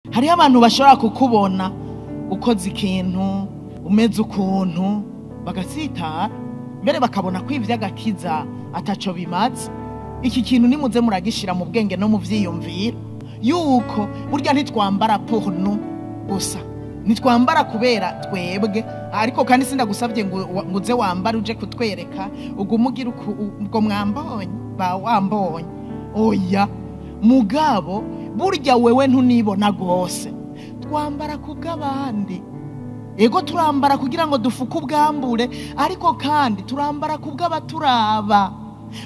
Hariho abantu bashobora kukubona ukoze ikintu, umeze ukuntu, bagatsitara, mbere bakabona ko ivy'agakiza ataco bimaze. Iki kintu nimuze muragishira mu bwenge no mu vyiyumviro, yuko burya ntitwambara pour nous gusa, ntitwambara kubera twebwe. Ariko kandi sindagusabye ngo uze wambare uje kutwereka ugume ugira ubwo mwambonye ba wambonye, oya. Mugabo burya wewe ntunibona gose, twambara kubw'abandi. Ego turambara kugira ngo dufuke ubwambure, ariko kandi turambara kubw'abaturaba.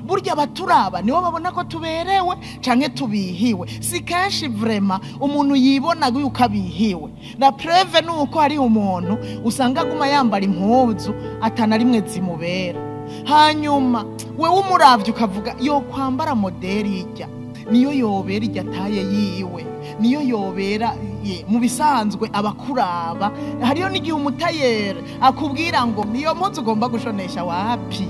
Burya abaturaba nibo babona ko tuberewe canke tubihiwe. Si kenshi vraiment umuntu yibona yuko abihiwe. La preuve nuko hari umuntu usanga aguma yambara impuzu atana rimwe zimubera, hanyuma wewe umuravye ukavuga yo kwambara modeli ijya niyo yobera ijya taye yiwe, niyo yobera ye. Mu bisanzwe abakuraba hariyo n'igihe umutayere akubwira ngo niyo mpuzu ugomba gushonesha wapi,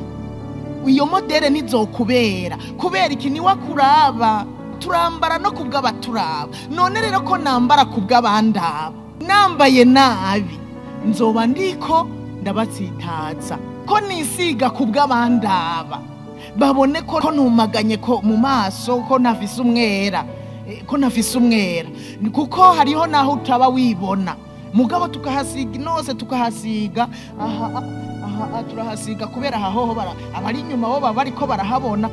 iyo modele ntizokubera kubera iki, niwe akuraba. Turambara no kubw'abaturaba. None rero ko nambara kubw'abandaba, nambaye nabi nzoba ndiko ndabatsitaza. Ko nisiga kubw'abandaba babone ko ntumaganye ko mu maso, ko ntafise umwera, ko ntafise umwera, kuko hariho naho utaba wibona. Mugabo tukahasiga inose, tukahasiga aha aha, turahasiga kubera ahahoho abari inyuma bo baba bariko barahabona.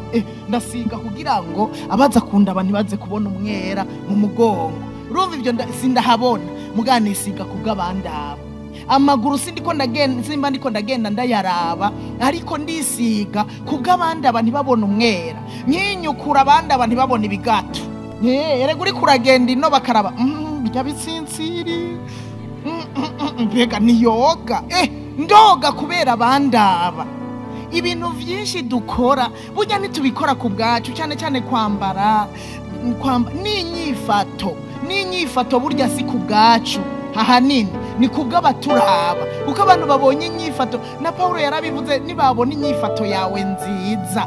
Ndasiga kugira ngo abaza kundaba ntibaze kubona umwera mu mugongo. Urumva ivyo sindahabona, mugabo nisiga kubw'abandaba. Amaguru sindiko ndagenda, simba ndiko ndagenda ndayaraba, ariko ndisiga kubw'abandaba ntibabona umwera. Nkinyukura abandaba ntibabona ibigato. Erega uriko uragenda ino bakaraba, birya bitsintsiri, mbega niyoga, ndoga kubera abandaba. Ibintu vyinshi dukora burya ntitubikora ku bwacu, cyane cyane kwambara, n'inyifato, n'inyifato burya si ku bwacu ahanini ni kubw'abaturaba. Uko abantu babonye inyifato, na Paulo yarabivuze, nibabona inyifato yawe nziza,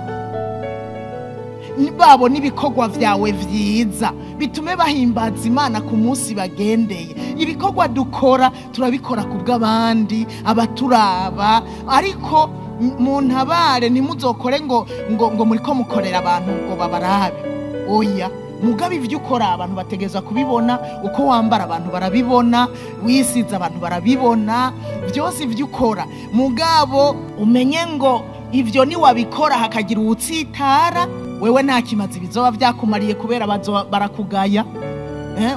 nibabona ibikorwa vyawe vyiza, bitume bahimbaza Imana ku munsi bagendeye. Ibikorwa dukora turabikora kubw'abandi, abaturaba. Ariko mu ntabare ntimuzokore ngo ngo ngo muriko mukorera abantu ngo babarabe, oya. Mugabo ivyo ukora abantu bategezwa kubibona, uko wambara abantu barabibona, wisize abantu barabibona, vyose ivyo ukora. Mugabo umenye ngo ivyo ni wabikora hakagira uwutsitara, wewe nta kimazi bizoba vyakumariye kubera bazoba barakugaya.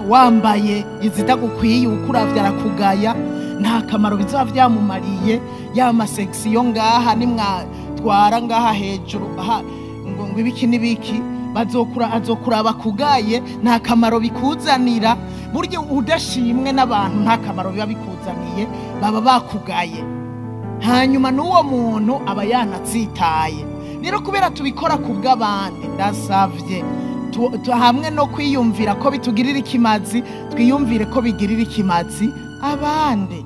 Wambaye izitagukwiye ukuravya arakugaya, nta kamaro bizoba vyamumariye. Ya masexiyo ngaha nimwatwara ngaha hejuru aha ngo ibiki n'ibiki, bazokura azokura bakugaye, nta kamaro bikuzanira. Burya udashimwe n'abantu nta kamaro biba bikuzaniye, baba bakugaye. Hanyuma n'uwo muntu aba yanatsitaye. Rero kubera tubikora kubw'abandi, ndasavye hamwe no kwiyumvira ko bitugirira ikimazi, twiyumvire ko bigirira ikimazi abandi.